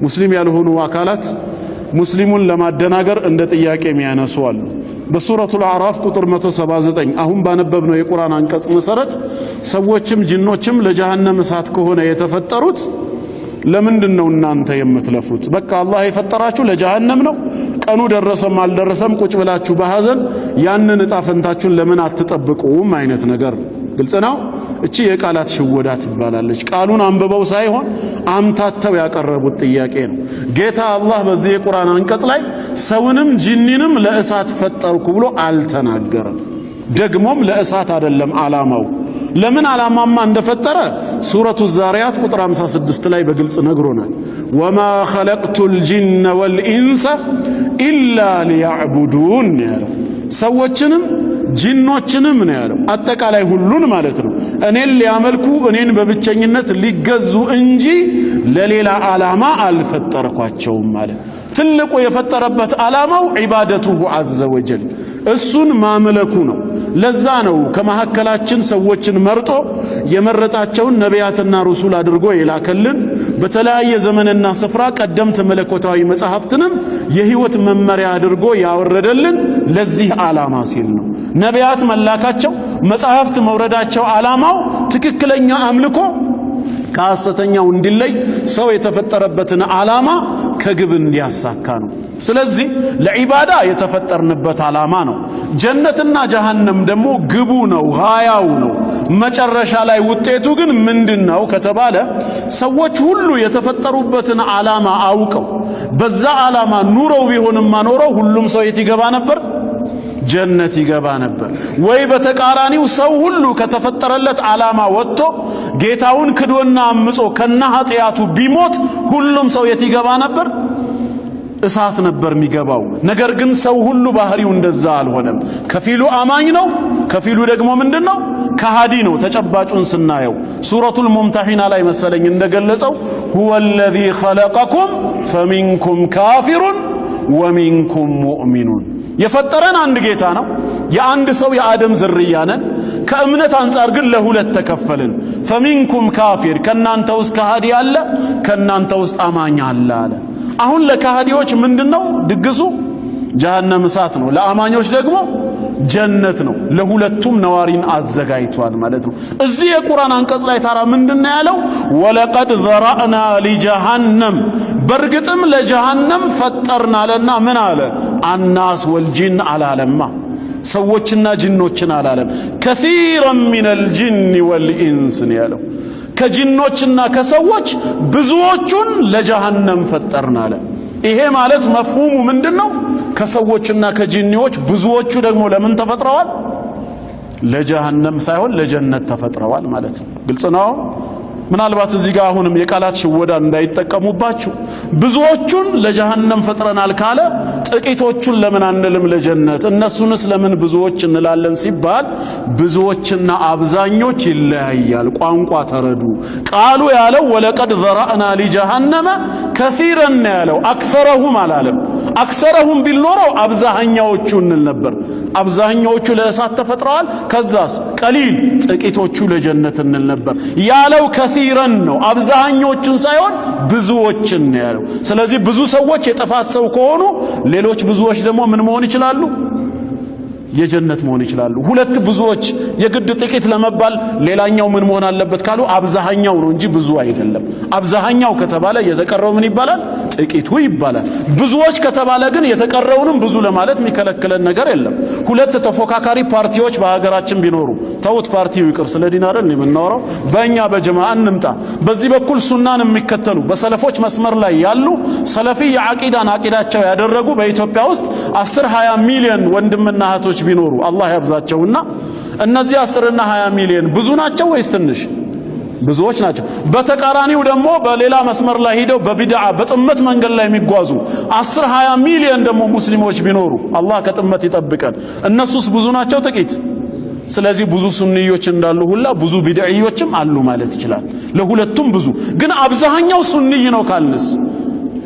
ሙስሊም ያልሆኑ አካላት ሙስሊሙን ለማደናገር እንደ ጥያቄ የሚያነሱ አሉ። በሱረቱል አዕራፍ ቁጥር 179 አሁን ባነበብነው የቁርአን አንቀጽ መሰረት ሰዎችም ጅኖችም ለጀሃነም እሳት ከሆነ የተፈጠሩት ለምንድን ነው እናንተ የምትለፉት? በቃ አላህ የፈጠራችሁ ለጀሃነም ነው። ቀኑ ደረሰም አልደረሰም ቁጭ ብላችሁ በሐዘን ያንን እጣ ፈንታችሁን ለምን አትጠብቁም አይነት ነገር ግልጽ ነው። እቺ የቃላት ሽወዳ ትባላለች። ቃሉን አንብበው ሳይሆን አምታተው ያቀረቡት ጥያቄ ነው። ጌታ አላህ በዚህ የቁርአን አንቀጽ ላይ ሰውንም ጂኒንም ለእሳት ፈጠርኩ ብሎ አልተናገረም። ደግሞም ለእሳት አይደለም ዓላማው። ለምን ዓላማማ እንደፈጠረ ሱረቱ ዛሪያት ቁጥር 56 ላይ በግልጽ ነግሮናል። وما خلقت الجن والإنس إلا ليعبدون ያለው ሰዎችንም ጂኖችንም ነው ያለው። አጠቃላይ ሁሉን ማለት ነው። እኔን ሊያመልኩ እኔን በብቸኝነት ሊገዙ እንጂ ለሌላ ዓላማ አልፈጠርኳቸውም ማለት። ትልቁ የፈጠረበት ዓላማው عبادته عز وجل እሱን ማምለኩ ነው። ለዛ ነው ከመካከላችን ሰዎችን መርጦ የመረጣቸውን ነቢያትና ሩሱል አድርጎ የላከልን። በተለያየ ዘመንና ስፍራ ቀደምት መለኮታዊ መጽሐፍትንም የህይወት መመሪያ አድርጎ ያወረደልን ለዚህ ዓላማ ሲል ነው። ነቢያት መላካቸው መጽሐፍት መውረዳቸው ዓላማው ትክክለኛ አምልኮ ከሐሰተኛው እንዲለይ ሰው የተፈጠረበትን ዓላማ ከግብ እንዲያሳካ ነው። ስለዚህ ለዒባዳ የተፈጠርንበት ዓላማ ነው። ጀነትና ጀሃነም ደግሞ ግቡ ነው፣ ጋያው ነው። መጨረሻ ላይ ውጤቱ ግን ምንድን ነው ከተባለ ሰዎች ሁሉ የተፈጠሩበትን ዓላማ አውቀው በዛ ዓላማ ኑረው ቢሆንማ ኖረው ሁሉም ሰው የት ይገባ ነበር? ጀነት ይገባ ነበር። ወይ በተቃራኒው ሰው ሁሉ ከተፈጠረለት ዓላማ ወጥቶ ጌታውን ክዶና አምጾ ከነ ኃጢአቱ ቢሞት ሁሉም ሰው የት ይገባ ነበር? እሳት ነበር የሚገባው። ነገር ግን ሰው ሁሉ ባህሪው እንደዛ አልሆነም። ከፊሉ አማኝ ነው፣ ከፊሉ ደግሞ ምንድነው? ከሃዲ ነው። ተጨባጩን ስናየው ሱረቱል ሙምተሒና ላይ መሰለኝ እንደገለጸው هو الذي خلقكم فمنكم كافر ومنكم مؤمن። የፈጠረን አንድ ጌታ ነው። የአንድ ሰው የአደም ዝርያ ነን። ከእምነት አንጻር ግን ለሁለት ተከፈልን። فمنكم كافر፣ ከናንተ ውስጥ ከሃዲ አለ፣ ከናንተ ውስጥ አማኝ አለ አለ። አሁን ለከሃዲዎች ምንድነው ድግሱ? ጀሃነም እሳት ነው። ለአማኞች ደግሞ ጀነት ነው። ለሁለቱም ነዋሪን አዘጋጅቷል ማለት ነው። እዚህ የቁርአን አንቀጽ ላይ ታራ ምንድነው ያለው? ولقد ذرأنا لجهنم፣ በእርግጥም ለጀሃነም ፈጠርን አለና ምን አለ? الناس والجن አላለማ፣ ሰዎችና ጅኖችን አላለም። كثيرا من الجن والإنس ነው ያለው። ከጅኖችና ከሰዎች ብዙዎቹን ለጀሃነም ፈጠርን አለ። ይሄ ማለት መፍሁሙ ምንድነው? ከሰዎችና ከጂኒዎች ብዙዎቹ ደግሞ ለምን ተፈጥረዋል? ለጀሃነም ሳይሆን ለጀነት ተፈጥረዋል ማለት ነው። ግልጽ ነው። ምናልባት እዚህ ጋር አሁንም የቃላት ሽወዳ እንዳይጠቀሙባችሁ ብዙዎቹን ለጀሃነም ፈጥረናል ካለ ጥቂቶቹን ለምን አንልም ለጀነት? እነሱንስ ለምን ብዙዎች እንላለን ሲባል ብዙዎችና አብዛኞች ይለያያል። ቋንቋ ተረዱ። ቃሉ ያለው ولقد ذرأنا لجهنم كثيرا ያለው أكثرهم አላለም። أكثرهم ቢል ኖረው አብዛኛዎቹ እንል ነበር። አብዛኛዎቹ ለእሳት ተፈጥረዋል። ከዛስ قليل ጥቂቶቹ ለጀነት እንል ነበር ያለው كثيرا ነው፣ አብዛኞቹን ሳይሆን ብዙዎችን ነው ያለው። ስለዚህ ብዙ ሰዎች የጥፋት ሰው ከሆኑ ሌሎች ብዙዎች ደግሞ ምን መሆን ይችላሉ? የጀነት መሆን ይችላሉ። ሁለት ብዙዎች የግድ ጥቂት ለመባል ሌላኛው ምን መሆን አለበት ካሉ አብዛኛው ነው እንጂ ብዙ አይደለም። አብዛኛው ከተባለ የተቀረው ምን ይባላል? ጥቂቱ ይባላል። ብዙዎች ከተባለ ግን የተቀረውንም ብዙ ለማለት የሚከለክለን ነገር የለም። ሁለት ተፎካካሪ ፓርቲዎች በሀገራችን ቢኖሩ፣ ተውት ፓርቲው ይቅር፣ ስለ ዲን አይደል የምናወራው፣ በእኛ በጀማ እንምጣ። በዚህ በኩል ሱናን የሚከተሉ በሰለፎች መስመር ላይ ያሉ ሰለፊ የዓቂዳን አቂዳቸው ያደረጉ በኢትዮጵያ ውስጥ 10 20 ሚሊዮን ወንድምና እህቶች ቢኖሩ አላህ ያብዛቸውና እነዚህ 10 እና 20 ሚሊዮን ብዙ ናቸው ወይስ ትንሽ? ብዙዎች ናቸው። በተቃራኒው ደግሞ በሌላ መስመር ላይ ሄደው በቢድዓ በጥመት መንገድ ላይ የሚጓዙ 10 20 ሚሊዮን ደግሞ ሙስሊሞች ቢኖሩ አላህ ከጥመት ይጠብቀን። እነሱስ ብዙ ናቸው ጥቂት? ስለዚህ ብዙ ሱንዮች እንዳሉ ሁላ ብዙ ቢድዕዮችም አሉ ማለት ይችላል። ለሁለቱም ብዙ ግን አብዛኛው ሱንይ ነው ካልንስ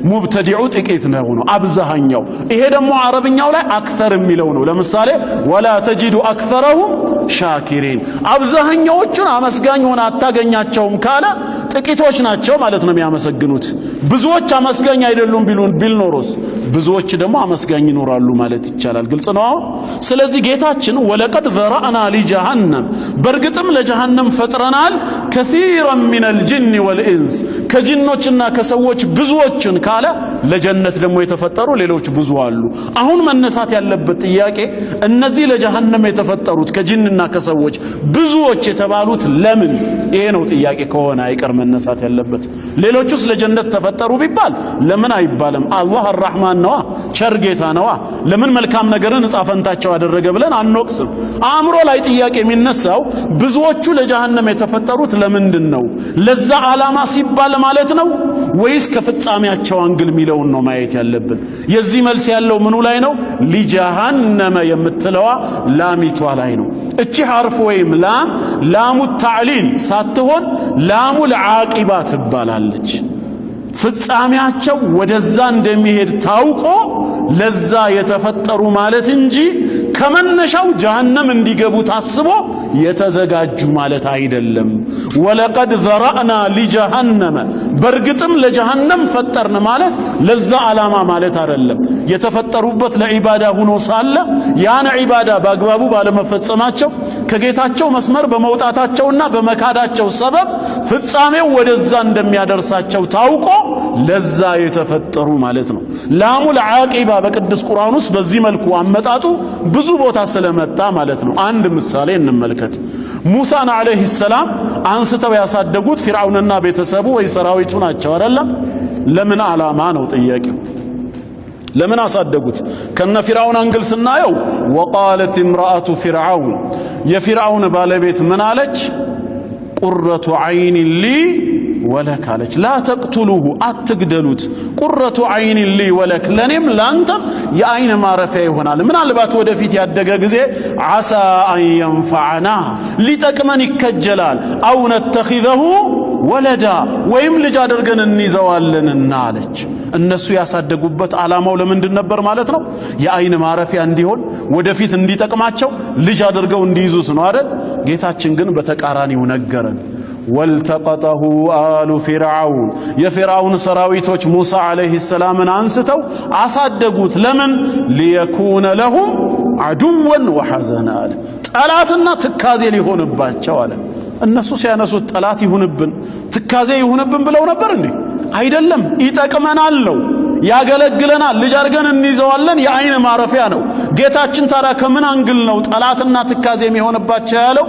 ሙብተዲዑ ጥቂት ነው አብዛኛው። ይሄ ደግሞ አረብኛው ላይ أكثر የሚለው ነው። ለምሳሌ ولا تجد أكثرهم شاكرين፣ አብዛኛዎቹን አመስጋኝ ሆነ አታገኛቸውም ካለ ጥቂቶች ናቸው ማለት ነው የሚያመሰግኑት። ብዙዎች አመስጋኝ አይደሉም ቢል ኖሮስ ብዙዎች ደግሞ አመስጋኝ ይኖራሉ ማለት ይቻላል። ግልጽ ነው አሁን። ስለዚህ ጌታችን ولقد ذرأنا لجهنم፣ በእርግጥም ለጀሃነም ፈጥረናል كثيرا من الجن والإنس፣ ከጅኖችና ከሰዎች ብዙዎችን ካለ ለጀነት ደግሞ የተፈጠሩ ሌሎች ብዙ አሉ። አሁን መነሳት ያለበት ጥያቄ እነዚህ ለጀሃነም የተፈጠሩት ከጅንና ከሰዎች ብዙዎች የተባሉት ለምን? ይሄ ነው ጥያቄ ከሆነ አይቀር መነሳት ያለበት። ሌሎቹስ ለጀነት ተፈጠሩ ቢባል ለምን አይባልም? አላህ አራህማን ነዋ፣ ቸር ጌታ ነዋ። ለምን መልካም ነገርን እጣ ፈንታቸው አደረገ ብለን አንወቅስም። አእምሮ ላይ ጥያቄ የሚነሳው ብዙዎቹ ለጀሃነም የተፈጠሩት ለምንድን ነው? ለዛ ዓላማ ሲባል ማለት ነው ወይስ ከፍጻሜያቸው angle የሚለውን ነው ማየት ያለብን። የዚህ መልስ ያለው ምኑ ላይ ነው? لجهنم የምትለዋ ላሚቷ ላይ ነው። እቺ ሐርፍ ወይም ላም لام التعليل ሳትሆን لام العاقبة ትባላለች። ፍጻሜያቸው ወደዛ እንደሚሄድ ታውቆ ለዛ የተፈጠሩ ማለት እንጂ ከመነሻው ጀሃነም እንዲገቡ ታስቦ የተዘጋጁ ማለት አይደለም። ولقد ذرأنا لجهنم በእርግጥም ለጀሃነም ፈጠርን ማለት ለዛ ዓላማ ማለት አይደለም። የተፈጠሩበት ለዒባዳ ሁኖ ሳለ ያን ዒባዳ በአግባቡ ባለመፈጸማቸው ከጌታቸው መስመር በመውጣታቸውና በመካዳቸው ሰበብ ፍጻሜው ወደዛ እንደሚያደርሳቸው ታውቆ ለዛ የተፈጠሩ ማለት ነው። لام العاقبة በቅዱስ ቁርአን ውስጥ በዚህ መልኩ አመጣጡ ብዙ ቦታ ስለመጣ ማለት ነው። አንድ ምሳሌ እንመልከት። ሙሳን عليه السلام አንስተው ያሳደጉት ፊርዓውንና ቤተሰቡ ወይ ሰራዊቱ ናቸው አይደለም? ለምን ዓላማ ነው ጥያቄው። ለምን አሳደጉት? ከነ ፊርዓውን angle ስናየው وقالت امرأة فرعون፣ የፊርዓውን ባለቤት ምን አለች? قرة عين لي ولك አለች። لا تقتلوه አትግደሉት። قرة عين لي ولك ለእኔም ለአንተም የአይን ማረፊያ ይሆናል። ምናልባት ወደፊት ያደገ ጊዜ عسى أن ينفعنا ሊጠቅመን ይከጀላል። أو نتخذه ولدا ወይም ልጅ አድርገን እንይዘዋለንና አለች። እነሱ ያሳደጉበት ዓላማው ለምንድን ነበር ማለት ነው? የአይን ማረፊያ እንዲሆን ወደፊት እንዲጠቅማቸው ልጅ አድርገው እንዲይዙት ነው አይደል? ጌታችን ግን በተቃራኒው ነገረን። ወልተቀጠሁ አሉ ፊርዓውን የፊርዓውን ሰራዊቶች ሙሳ ዓለይሂ ሰላምን አንስተው አሳደጉት። ለምን? ሊየኩነ ለሁም አዱወን ወሐዘና አለ። ጠላትና ትካዜ ሊሆንባቸው አለ። እነሱ ሲያነሱት ጠላት ይሁንብን ትካዜ ይሁንብን ብለው ነበር እንዴ? አይደለም። ይጠቅመናል ነው ያገለግለናል፣ ልጅ አድርገን እንይዘዋለን፣ የአይን ማረፊያ ነው። ጌታችን ታዲያ ከምን angle ነው ጠላትና ትካዜ የሚሆንባቸው ያለው?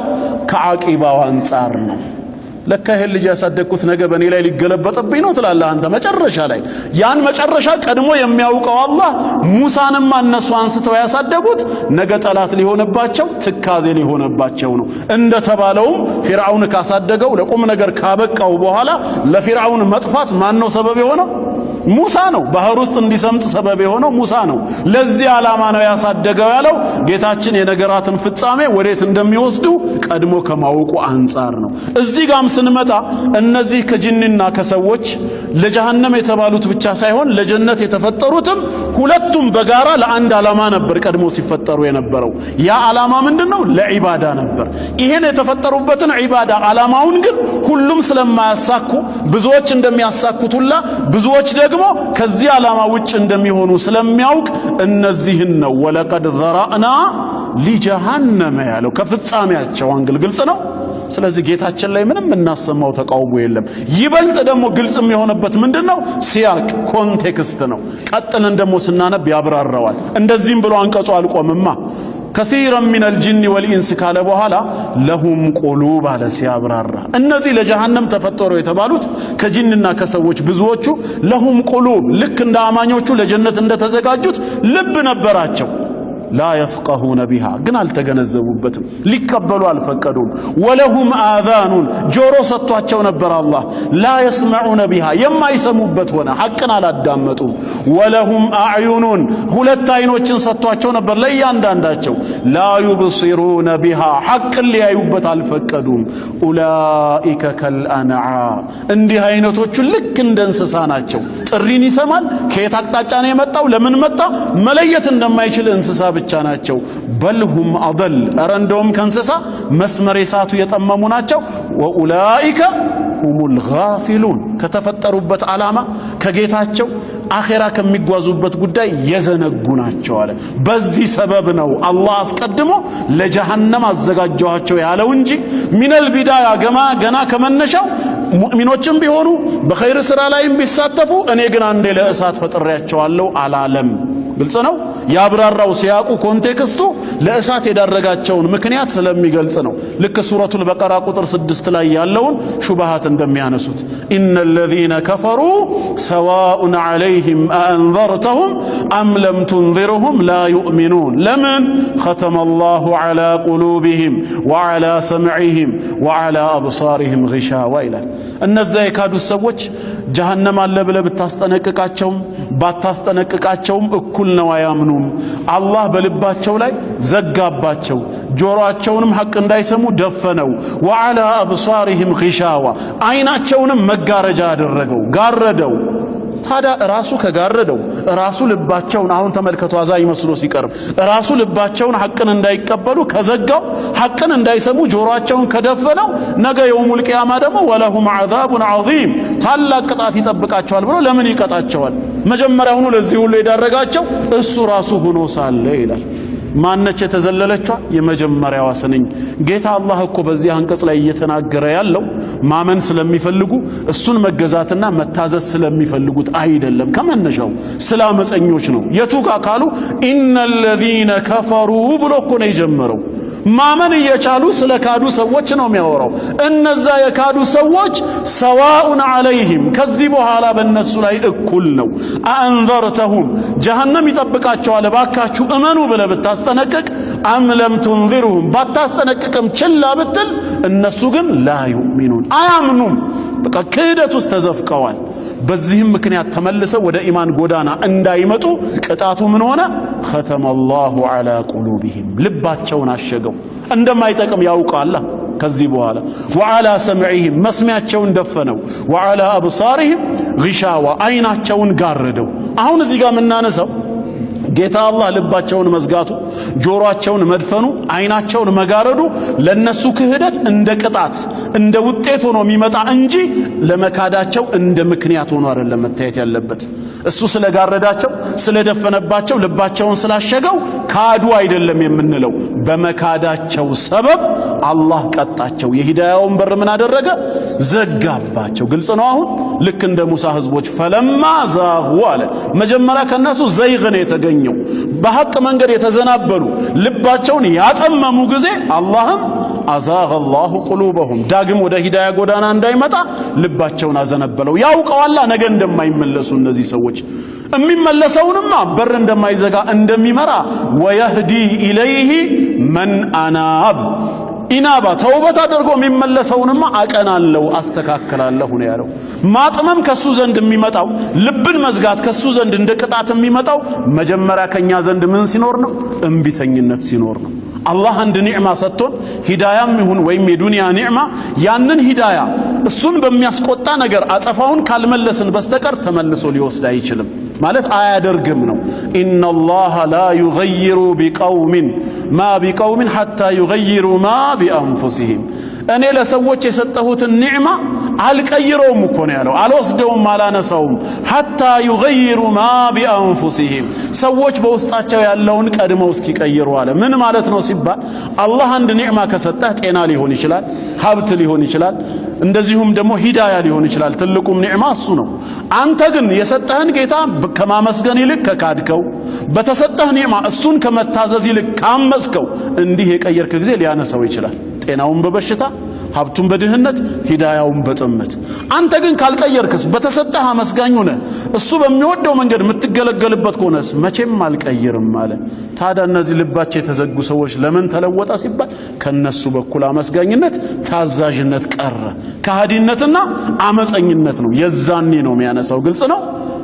ከዓቂባው አንጻር ነው። ለካ ይሄን ልጅ ያሳደግኩት ነገ በእኔ ላይ ሊገለበጥብኝ ነው ትላለህ አንተ መጨረሻ ላይ። ያን መጨረሻ ቀድሞ የሚያውቀው አላህ ሙሳንማ እነሱ አንስተው ያሳደጉት ነገ ጠላት ሊሆንባቸው ትካዜ ሊሆንባቸው ነው። እንደተባለውም ፊርዓውን ካሳደገው ለቁም ነገር ካበቃው በኋላ ለፊርዓውን መጥፋት ማን ነው ሰበብ የሆነው? ሙሳ ነው። ባህር ውስጥ እንዲሰምጥ ሰበብ የሆነው ሙሳ ነው። ለዚህ ዓላማ ነው ያሳደገው ያለው ጌታችን የነገራትን ፍጻሜ ወዴት እንደሚወስዱ ቀድሞ ከማወቁ አንጻር ነው። እዚህ ጋም ስንመጣ እነዚህ ከጅንና ከሰዎች ለጀሃነም የተባሉት ብቻ ሳይሆን ለጀነት የተፈጠሩትም ሁለቱም በጋራ ለአንድ ዓላማ ነበር ቀድሞ ሲፈጠሩ የነበረው። ያ ዓላማ ምንድነው? ለዒባዳ ነበር። ይሄን የተፈጠሩበትን ዒባዳ ዓላማውን ግን ሁሉም ስለማያሳኩ ብዙዎች እንደሚያሳኩት ሁላ ብዙዎች ደግሞ ከዚህ ዓላማ ውጭ እንደሚሆኑ ስለሚያውቅ እነዚህን ነው ولقد ذرأنا لجهنم ያለው ከፍጻሜያቸው angle ግልጽ ነው። ስለዚህ ጌታችን ላይ ምንም እናሰማው ተቃውሞ የለም። ይበልጥ ደግሞ ግልጽ የሚሆንበት ምንድን ነው? سياق context ነው። ቀጥለን ደግሞ ስናነብ ያብራራዋል። እንደዚህም ብሎ አንቀጹ አልቆምማ። كثيرا من الجن والإنس ካለ በኋላ لهم قلوب አለ ሲያብራራ፣ እነዚህ ለጀሃነም ተፈጠሩ የተባሉት ከጂንና ከሰዎች ብዙዎቹ لهم قلوب ልክ እንደ አማኞቹ ለጀነት እንደተዘጋጁት ልብ ነበራቸው። لا يفقهون بها ግን አልተገነዘቡበትም፣ ሊቀበሉ አልፈቀዱም። ولهم آذان ጆሮ ሰጥቷቸው ነበር አላህ لا يسمعون بها የማይሰሙበት ሆነ፣ ሐቅን አላዳመጡም። ولهم أعين ሁለት አይኖችን ሰጥቷቸው ነበር ለእያንዳንዳቸው لا يبصرون بها ሐቅን ሊያዩበት አልፈቀዱም። أولئك كالأنعام እንዲህ አይነቶቹ ልክ እንደ እንስሳ ናቸው። ጥሪን ይሰማል፣ ከየት አቅጣጫ ነው የመጣው፣ ለምን መጣ መለየት እንደማይችል እንስሳ ብቻ ናቸው። بل هم أضل እረ እንደውም ከእንስሳ መስመር የሳቱ የጠመሙ ናቸው። وأولئك هم الغافلون ከተፈጠሩበት ዓላማ ከጌታቸው አኼራ ከሚጓዙበት ጉዳይ የዘነጉ ናቸው አለ። በዚህ ሰበብ ነው አላህ አስቀድሞ ለጀሃነም አዘጋጀኋቸው ያለው እንጂ من البداية ገማ ገና ከመነሻው ሙእሚኖችም ቢሆኑ በኸይር ስራ ላይም ቢሳተፉ እኔ ግን አንዴ ለእሳት ፈጥሬያቸዋለሁ አላለም። ግልጽ ነው። ያብራራው ሲያቁ context ኡ ለእሳት የዳረጋቸውን ምክንያት ስለሚገልጽ ነው። ልክ ሱረቱል በቀራ ቁጥር 6 ላይ ያለውን ሹብሃት እንደሚያነሱት إن الذين كفروا سواء عليهم أأنذرتهم أم لم تنذرهم لا يؤمنون። ለምን ختم الله على قلوبهم وعلى سمعهم وعلى أبصارهم غشاوة ይላል። እነዚያ የካዱት ሰዎች ጀሃነም አለ ብለህ ብታስጠነቅቃቸውም ባታስጠነቅቃቸውም እኩል ነው፣ አያምኑም። አላህ በልባቸው ላይ ዘጋባቸው፣ ጆሮአቸውንም ሐቅ እንዳይሰሙ ደፈነው። وعلى أبصارهم غشاوة አይናቸውንም መጋረጃ አደረገው፣ ጋረደው። ታዲያ ራሱ ከጋረደው ራሱ ልባቸውን አሁን ተመልከቱ፣ አዛኝ መስሎ ሲቀርብ ራሱ ልባቸውን ሐቅን እንዳይቀበሉ ከዘጋው፣ ሐቅን እንዳይሰሙ ጆሮአቸውን ከደፈነው፣ ነገ يوم القيامة ደግሞ ولهم عذاب عظيم ታላቅ ቅጣት ይጠብቃቸዋል ብሎ ለምን ይቀጣቸዋል? መጀመሪያውኑ ለዚህ ሁሉ የዳረጋቸው እሱ ራሱ ሆኖ ሳለ ይላል። ማነች የተዘለለቿ? የመጀመሪያዋ ስንኝ። ጌታ አላህ እኮ በዚህ አንቀጽ ላይ እየተናገረ ያለው ማመን ስለሚፈልጉ እሱን መገዛትና መታዘዝ ስለሚፈልጉት አይደለም። ከመነሻው ስለ አመፀኞች ነው። የቱ ጋ ካሉ إن الذين كفروا ብሎ እኮ ነው የጀመረው። ማመን እየቻሉ ስለ ካዱ ሰዎች ነው የሚያወራው። እነዛ የካዱ ሰዎች سواء عليهم ከዚህ በኋላ በእነሱ ላይ እኩል ነው። أأنذرتهم ጀሃነም ይጠብቃቸዋል፣ እባካችሁ እመኑ ብለህ ብታስጠነቅቅ፣ أم لم تنذرهم ባታስጠነቅቅም ችላ ብትል፣ እነሱ ግን لا يؤمنون አያምኑም። በቃ ክህደት ውስጥ ተዘፍቀዋል። በዚህም ምክንያት ተመልሰው ወደ ኢማን ጎዳና እንዳይመጡ ቅጣቱ ምን ሆነ? ختم الله على قلوبهم ልባቸውን አሸገው። እንደማይጠቅም ያውቃል። ከዚህ በኋላ وعلى سمعهم መስሚያቸውን ደፈነው፣ وعلى أبصارهم غشاوة አይናቸውን ጋረደው። አሁን እዚህ ጋር የምናነሳው ጌታ አላህ ልባቸውን መዝጋቱ፣ ጆሮአቸውን መድፈኑ፣ አይናቸውን መጋረዱ ለነሱ ክህደት እንደ ቅጣት እንደ ውጤት ሆኖ የሚመጣ እንጂ ለመካዳቸው እንደ ምክንያት ሆኖ አይደለም መታየት ያለበት። እሱ ስለጋረዳቸው ስለደፈነባቸው ልባቸውን ስላሸገው ካዱ አይደለም የምንለው። በመካዳቸው ሰበብ አላህ ቀጣቸው። የሂዳያውን በር ምን አደረገ? ዘጋባቸው። ግልጽ ነው። አሁን ልክ እንደ ሙሳ ህዝቦች فلما زاغوا አለ። መጀመሪያ ከነሱ ዘይግ ነው የተገኘው። በሐቅ መንገድ የተዘናበሉ ልባቸውን ያጠመሙ ጊዜ አላህም أزاغ الله قلوبهم ዳግም ወደ ሂዳያ ጎዳና እንዳይመጣ ልባቸውን አዘነበለው። ያውቀዋላ ነገ እንደማይመለሱ እነዚህ ሰዎች የሚመለሰውንማ በር እንደማይዘጋ እንደሚመራ ويهدي إليه من أناب ኢናባ ተውበት አድርጎ የሚመለሰውንማ አቀናለሁ አስተካክላለሁ ነው ያለው። ማጥመም ከሱ ዘንድ የሚመጣው ልብን መዝጋት ከሱ ዘንድ እንደ ቅጣት የሚመጣው መጀመሪያ ከኛ ዘንድ ምን ሲኖር ነው? እምቢተኝነት ሲኖር ነው። አላህ አንድ ኒዕማ ሰጥቶን ሂዳያም ይሁን ወይም የዱንያ ኒዕማ ያንን ሂዳያ እሱን በሚያስቆጣ ነገር አጸፋውን ካልመለስን በስተቀር ተመልሶ ሊወስድ አይችልም። ማለት አያደርግም ነው። إن الله لا يغير بقوم ما بقوم حتى يغيروا ما بأنفسهم። እኔ ለሰዎች የሰጠሁትን ኒዕማ አልቀይረውም እኮ ነው ያለው። አልወስደውም፣ አላነሳውም። حتى يغيروا ما بأنفسهم ሰዎች በውስጣቸው ያለውን ቀድመው እስኪቀይሩ አለ። ምን ማለት ነው ሲባል አላህ አንድ ኒዕማ ከሰጠህ ጤና ሊሆን ይችላል፣ ሀብት ሊሆን ይችላል፣ እንደዚሁም ደግሞ ሂዳያ ሊሆን ይችላል። ትልቁም ኒዕማ እሱ ነው። አንተ ግን የሰጠህን ጌታ ከማመስገን ይልቅ ከካድከው፣ በተሰጠህ ኒዕማ እሱን ከመታዘዝ ይልቅ ካመፅከው፣ እንዲህ የቀየርክ ጊዜ ሊያነሳው ይችላል። ጤናውን በበሽታ፣ ሀብቱን በድህነት፣ ሂዳያውን በጥመት። አንተ ግን ካልቀየርክስ፣ በተሰጠህ አመስጋኝ ሆነ እሱ በሚወደው መንገድ የምትገለገልበት ከሆነስ መቼም አልቀይርም አለ። ታዲያ እነዚህ ልባቸው የተዘጉ ሰዎች ለምን ተለወጠ ሲባል ከነሱ በኩል አመስጋኝነት፣ ታዛዥነት ቀረ። ከሃዲነትና አመፀኝነት ነው። የዛኔ ነው የሚያነሳው። ግልጽ ነው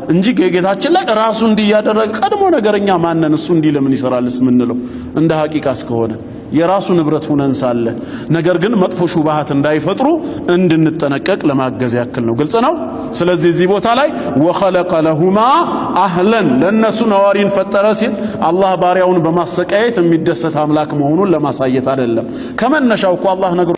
እንጂ ጌታችን ላይ ራሱ እንዲህ እያደረገ ቀድሞ ነገረኛ ማነን እሱ እንዲህ ለምን ይሰራልስ ምንለው እንደ ሐቂቃ እስከሆነ የራሱ ንብረት ሁነን ሳለ ነገር ግን መጥፎ ሹብሃት እንዳይፈጥሩ እንድንጠነቀቅ ለማገዝ ያክል ነው። ግልጽ ነው። ስለዚህ እዚህ ቦታ ላይ وخلق لهما أهلا ለነሱ ነዋሪን ፈጠረ ሲል አላህ ባሪያውን በማሰቃየት የሚደሰት አምላክ መሆኑን ለማሳየት አይደለም። ከመነሻው እኮ አላህ ነግሮ